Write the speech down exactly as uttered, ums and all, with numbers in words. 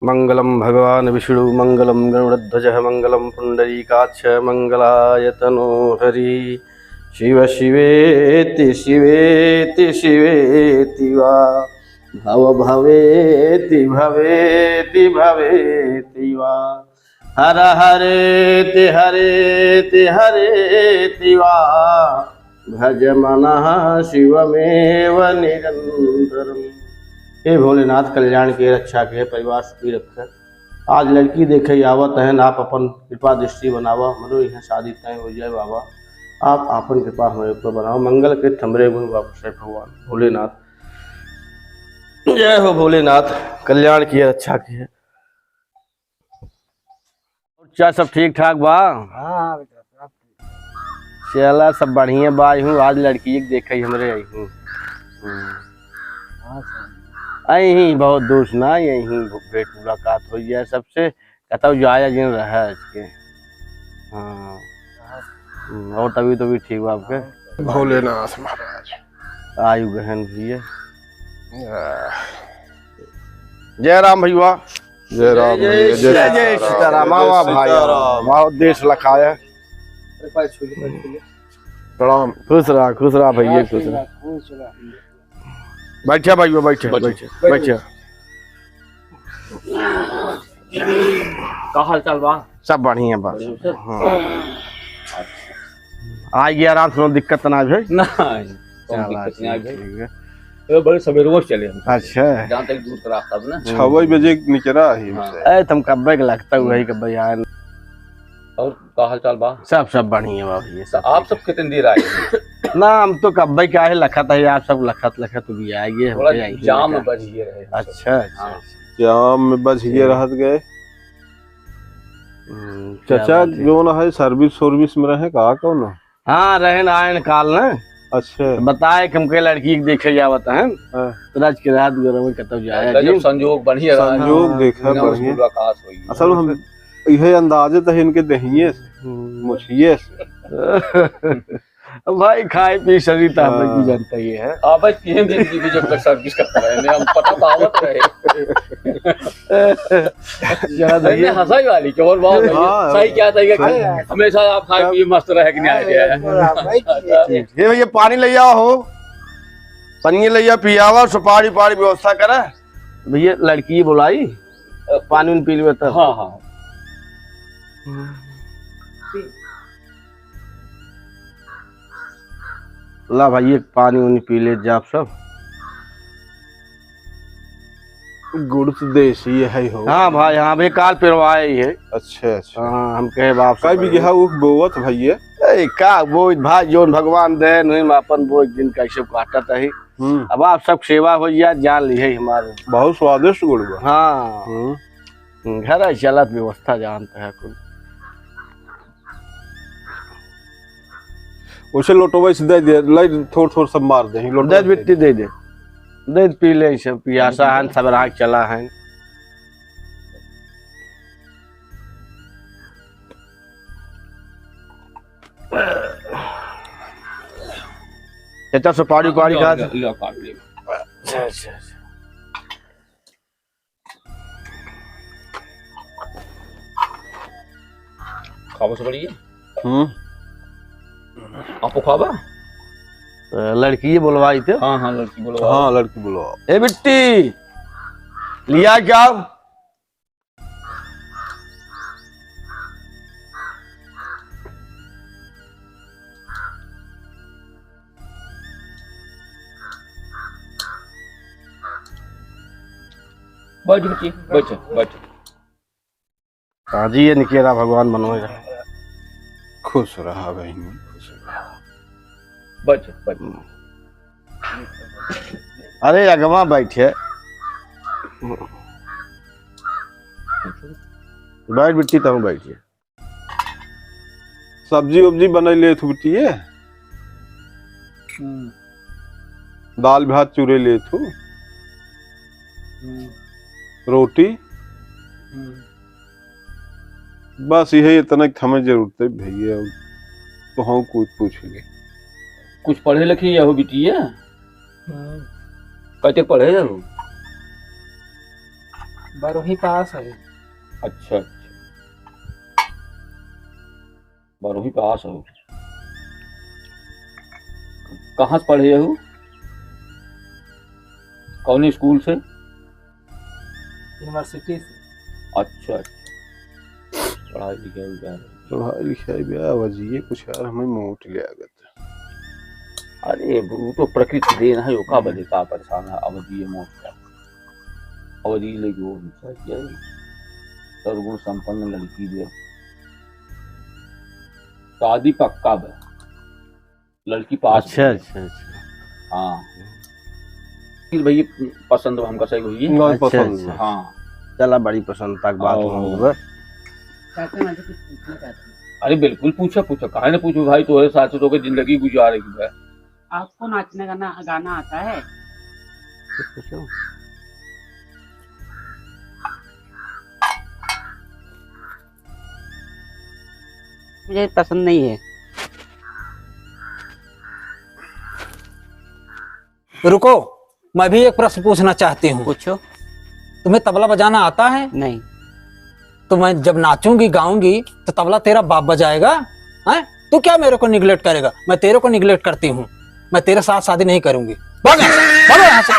मंगलं भगवान विष्णु मंगलं गरुड़ध्वजः मंगलं पुंडरीकाक्ष मंगलाय तनो हरि। शिव शिवेति शिवेति शिवेति वा भव भवेति भवेति भवेति वा हर हरेति हरेति हरेति वा भज मनः शिवमेव निरंतरम्। हे भोलेनाथ, कल्याण के, रक्षा के, परिवार सुखी रखे। आज लड़की देखे आवत हैं, आप अपन कृपा दृष्टि बनावा, हमरो यहाँ शादी तय हो जाए बाबा। आप आपन कृपा हमरे ऊपर बनावा, मंगल के हमरे गुण वापस है भगवान भोलेनाथ। जय हो भोलेनाथ, कल्याण की है, रक्षा की है। और क्या सब ठीक ठाक बा? हाँ, हाँ, बेटा, सब ठीक। चला, सब बढ़िया बा। आई हूँ, आज लड़की एक देखे हमरे आई हूँ। हम्म। हाँ, सर। आई ही बहुत दूर से ना, यही भेंट मुलाकात हो जाए सबसे। कतौ जाया जिन रहा इसके। हाँ। हम्म, और तबीयत, तबीयत ठीक बा आपके? भोलेनाथ महाराज। आयु गहन भैया। आह। जय राम भैया। जय राम जय भैया, जय जय जय सीताराम। सीताराम, आवा भाई, सीताराम। बहुत देश लखाया। अरे, पैर छू ले, पैर छू ले। प्रणाम। खुश रहा, खुश रहा भैया, खुश रहा। खुश रहा। बैठा भाई, बैठा, बैठा, बैठा, बैठा। बैठा। का हाल चाल बा? सब बढ़िया बा। बढ़िया, सर। हाँ। आ गया आराम से, कोनो दिक्कत ना है। ना, कोनो चला, दिक्कत ना है। ठीक है। ये बड़े सवेरे चले हम। अच्छा। जहाँ तक दूर का रास्ता बा ना। छवै बजे निकरा है हाँ। हमसे। ए, तुम कब्बे के लगता हुआ ही कब्बे यार। और का हाल चाल बा? सब, सब बढ़िया बा भैया, सब तो आप ठीक सब है। कितने देर आए? ना, हम तो कब्बे के आए, लखत है, आप सब लखत, लखत भी आए, ये थोड़ा होके आए, जाम लखत। में बज गए रहे हम सब। अच्छा, अच्छा, हाँ। अच्छा। जाम में बज गए ठीक। रहत गए। हम्म, क्या चाचा, बात है। जौन है, service सोर्विस में रहे का, कौन? हाँ, रहे ना, आए न काल ना। अच्छा। तो बताए कि हमके लड़की के देखे जावत है। हाँ। तो राज के रात गरम कतौ जाए लड़का जब जी। संजोग बढ़िया रहा। संजोग हाँ। देखा बिना बढ़िया। उसकी मुलाकात हुई। असल में हम इहे अंदाजे त है इनके देहिए से, हम्म। मुछिए से। भाई, खाए पी शरीर त हमें हाँ। की जानता ही है। हाँ भाई, तीन दिन की भी जब तक service करता रहे, नहीं, हम पता तो आवत रहे। चला अरे, भैया। हंसाई वाली, कि और बात है। हाँ। सही क्या था, ये सही। हमेशा आप खाए तब पिए मस्त रहे कि नहीं आए हाँ, हैं? ये तो आप भाई की है। ठीक। ये भैया, पानी ले आओ हो, पानी ले आओ, पियावा, सुपारी, पारी व्यवस्था करा। भैया, लड़की बुलाई, पानी उन पी लेवे तब। हाँ, हाँ। ला भाई, एक पानी उनी पी ले जाप सब। गुड़ तो देसी है हो। हाँ भाई, हाँ भाई, काल पेरवाए ही है। अच्छा, अच्छा। हाँ, हम कहे बाप से कै बीघा ऊख बोवत भैया? ए, का बोइत भाई, जौन भगवान दे, नहीं में अपन बोइत दिन कैसे काटत है। हम्म। अब आप सब सेवा हो जा, जान ली है हमारे। बहुत स्वादिष्ट गुड़ बा। हाँ। हम्म। घर है चलत व्यवस्था जानते हैं कुल। उसे लोटवे से दे दे, लाई थोड़ थोड़ सब मार दे, लोटवे दे से। बिट्टी दे दे। दे पी ले सब, पियासा हन, सब राग चला हन। चाचा सुपारी उपारी खा। लो, लो, काट ले। अच्छा, अच्छा, अच्छा। खाबो सुपारी? हम्म। आपको खाबा? अ, लड़की ये बुलवाई थे। हाँ, हाँ, लड़की बुलवाओ। हाँ, लड़की बुलवाओ। ए बिट्टी, लिया क्या? बैठ बेटी, बैठ, बैठ। हाँ जी, ये निकेरा भगवान बनोए रहे। खुश रहा बहिनी, खुश रहा। बैठ, बैठ। अरे अगवा बैठे। बैठ बिट्टी, तहूँ बैठिए। सब्जी उब्जी बनई लेत हू बिटिये? हम्म। दाल भात चूरे लेत हू? हम्म। रोटी? हम्म। बस इहे इतना के हमें जरूरत है भैया, तो हम कुछ पूछ ले। कुछ पढ़े लिखे या हो बिटिया? हम्म। कते पढ़े हो? बारहवीं पास है। अच्छा, अच्छा। बारहवीं पास हो। कहाँ से पढ़े हो? कौन स्कूल से? यूनिवर्सिटी से। अच्छा, अच्छा। पढ़ाई लिखाई बा। पढ़ाई लिखाई बा, अब जी कुछ यार हमें मोट ले आगत। अरे, वो तो प्रकृति देन है, ओका बदे का परेशान है, अब जी मोट का। अब जी ले जो चाहिए, सर्वगुण संपन्न लड़की बे। शादी पक्का बे। लड़की पास अच्छा, बे। अच्छा, अच्छा। हाँ। फिर भैया पसंद हमका सही हुई है। नहीं अच्छा, पसंद। अच्छा। हाँ। चला, बड़ी पसंद तक बात ओ। हुआ। अरे बिल्कुल पूछा, पूछा, काहे ना पूछो भाई, तोहरे साथ से तो के जिंदगी गुजारे की है। आपको नाचने का ना, गाना आता है? कुछ पूछो। मुझे पसंद नहीं है। रुको, मैं भी एक प्रश्न पूछना चाहती हूँ। पूछो। तुम्हें तबला बजाना आता है? नहीं। तो मैं जब नाचूंगी, गाऊंगी, तो तबला तेरा बाप बजाएगा? हैं? तू क्या मेरे को निग्लेक्ट करेगा? मैं तेरे को निग्लेक्ट करती हूँ। मैं तेरे साथ शादी नहीं करूंगी। भाग यहाँ से, भागो यहाँ से।